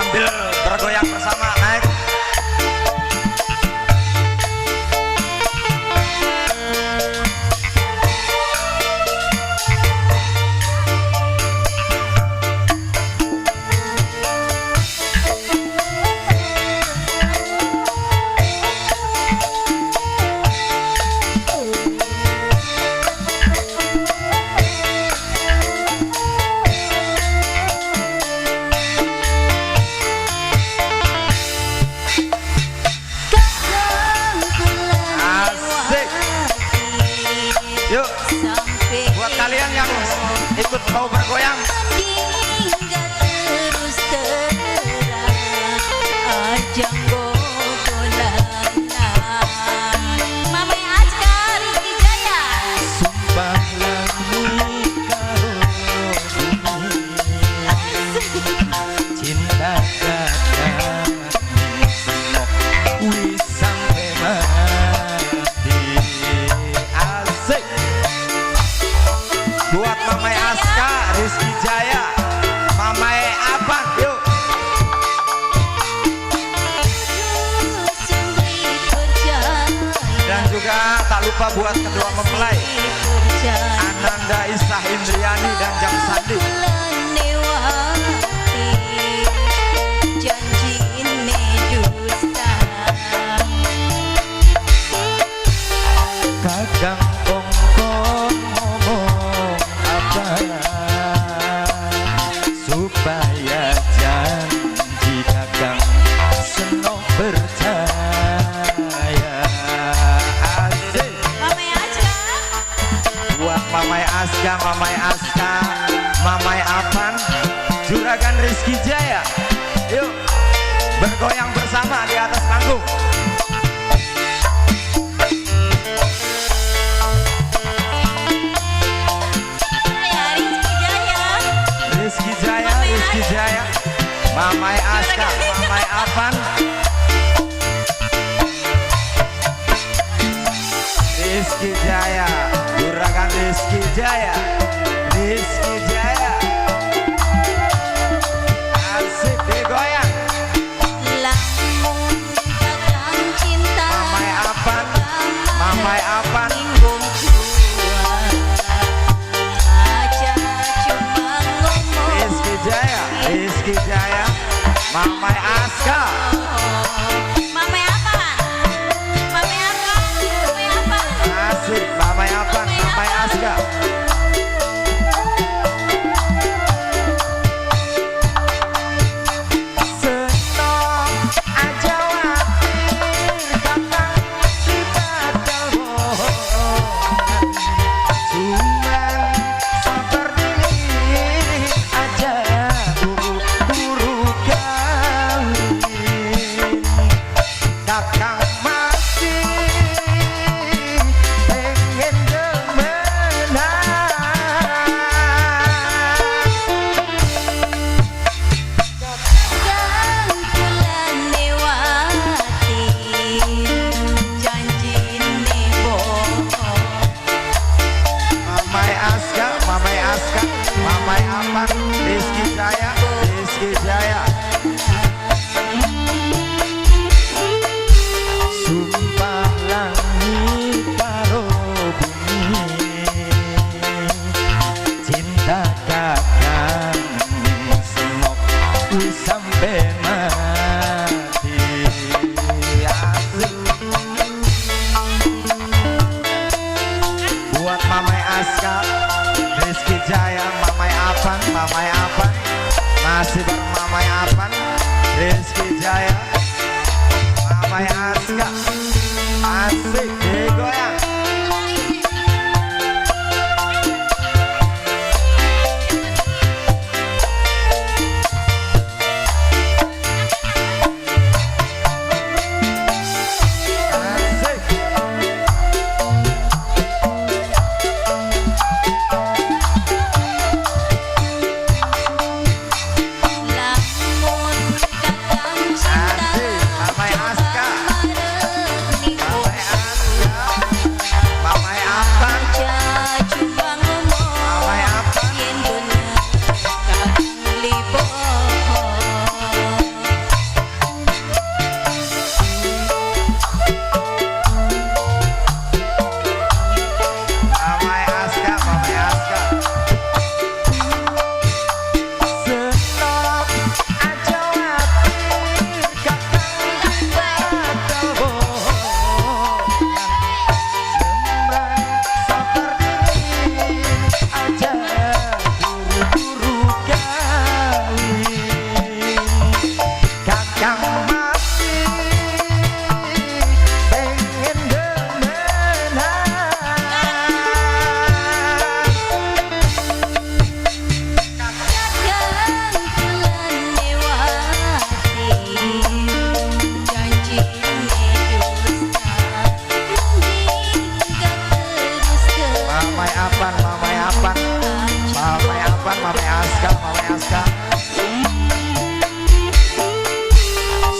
Sambil bergoyang bersama naik. Asik. Yuk, buat kalian yang ikut mau bergoyang. Terus terang ajang gogolanan Mame Azka Rizky Jaya. Sumpah langit karo bumi, cinta kakang senok wis sampe mati. Asik. Buat Mamai Aska, Rizky Jaya, Mamai Abang, yuk. Dan juga tak lupa buat kedua mempelai Ananda Isah Indriani dan Jang Sandi. Kakang kongkon ngomong apa supaya janji kakang senok percaya. Asik. Mamai Azka. Buat Mamai Aska, Mamai Aska, Mamai Apan, Juragan Rizky Jaya. Yuk, bergoyang bersama di atas panggung. Ya Rizky Jaya. Rizky Jaya, Rizky Jaya, Mamai Aska, Mamai Apan, Rizky Jaya, Juragan Rizky Jaya, Rizky Jaya. Asik digoyang. Lamun kakang cinta Mamai Apan, Mamai Apan, aja cuma ngomong. Rizky Jaya, Rizky Jaya, Mamai Aska. Mamai apa? Mamai apa? Mamai apa? Asik, Mamai Apan, Mamai Aska. Senok aja watir kakang dibadal bohongan. Cuman sabar diri aja buru-buru kawin. Kakang masih pengen demenan. Kang kula newati janjine bohong. Mamai Aska, Mamai Aska, Mamai Apan, Rizky Jaya, Rizky Jaya. Sumpah langit karo bumi, cinta kakang senok wis sampe mati. Asik. Buat Mamai Aska, Rizky Jaya, Mamai Apan, Mamai Apan, masih bareng Mamai Apan, Rizky Jaya, Mamai Aska, asik digoyang. Asik. Lamun kakang cinta Asik, Mamai Aska, mareni Mamai Aska. Mame Aska, Mame Aska.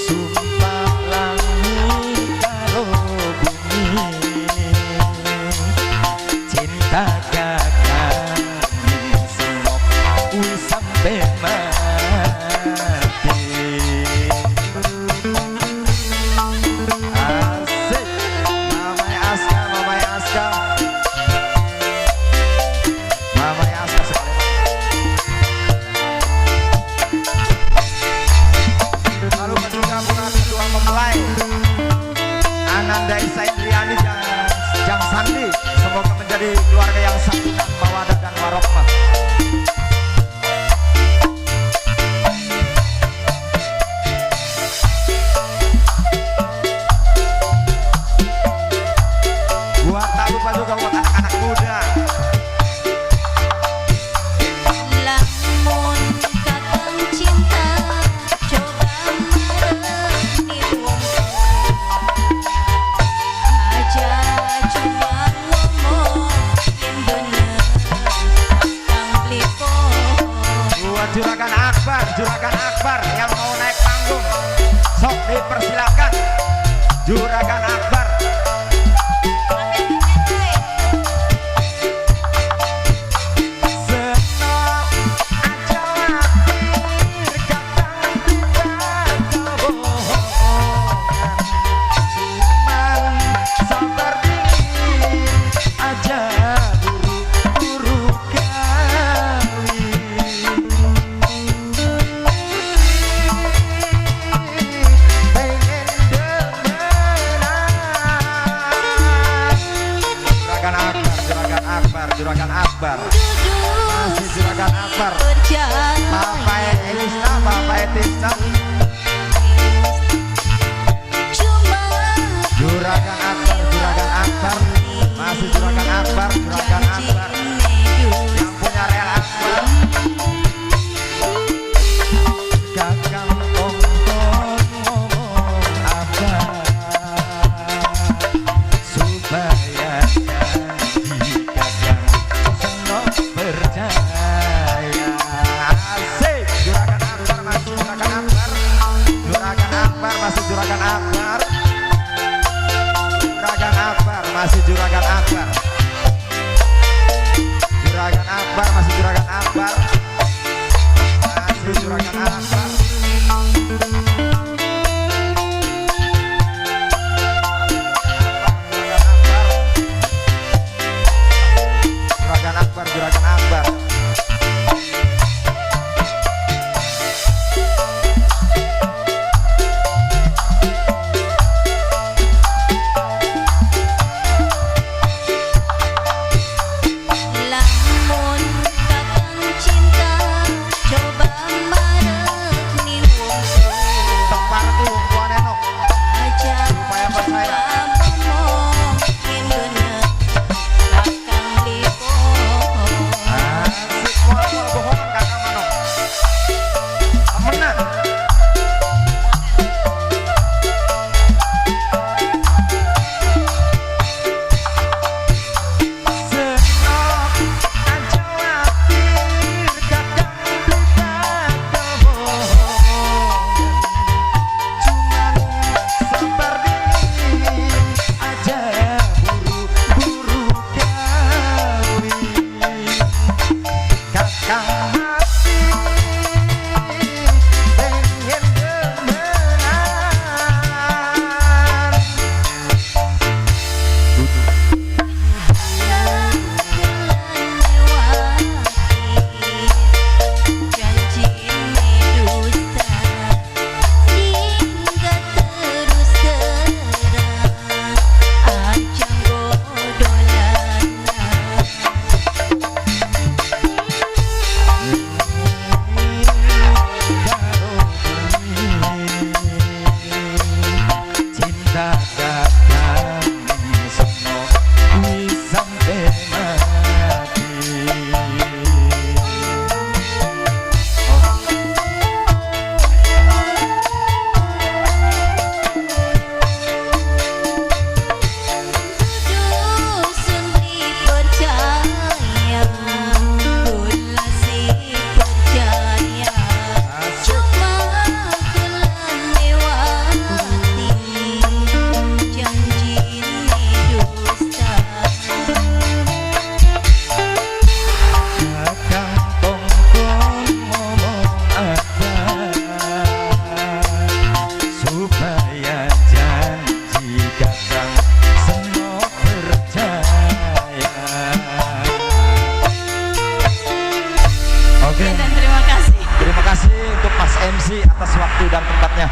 Sumpah langit karo bumi, cinta kakang senok wis sampe mati. Asik, Mame Aska, Mame Aska, Mame Aska sekali. Lalu juga buat kedua mempelai Ananda Isa Indriani Jang Sandi, semoga menjadi keluarga yang sakinah, mawadah dan warohmah. Buat tak lupa juga buat anak-anak muda. Lamun kakang cinta coba marani wong aja cuma ngomong yen bener kang beli Buat Juragan Akbar yang mau naik panggung, sok dipersilakan. Juragan Akbar. Senok aja khawatir, kakang tiba kebohongan. Cuman sabar dingin aja buru-buru kawin. Pengen demenan. Juragan Akbar, Juragan Akbar, Juragan Akbar. Masih Juragan Akbar. Bapak Elisna, Bapak Etisna. Juragan Akbar, Juragan Akbar. Masih Juragan Akbar, Juragan Akbar. Yang punya rel Akbar. Kakang kongkon ngomong apa supaya janji kakang senok percaya. Asik, Juragan Akbar, masih Juragan Akbar. Juragan Akbar, masih Juragan Akbar. Juragan Akbar, masih Juragan Akbar. kasih atas waktu dan tempatnya.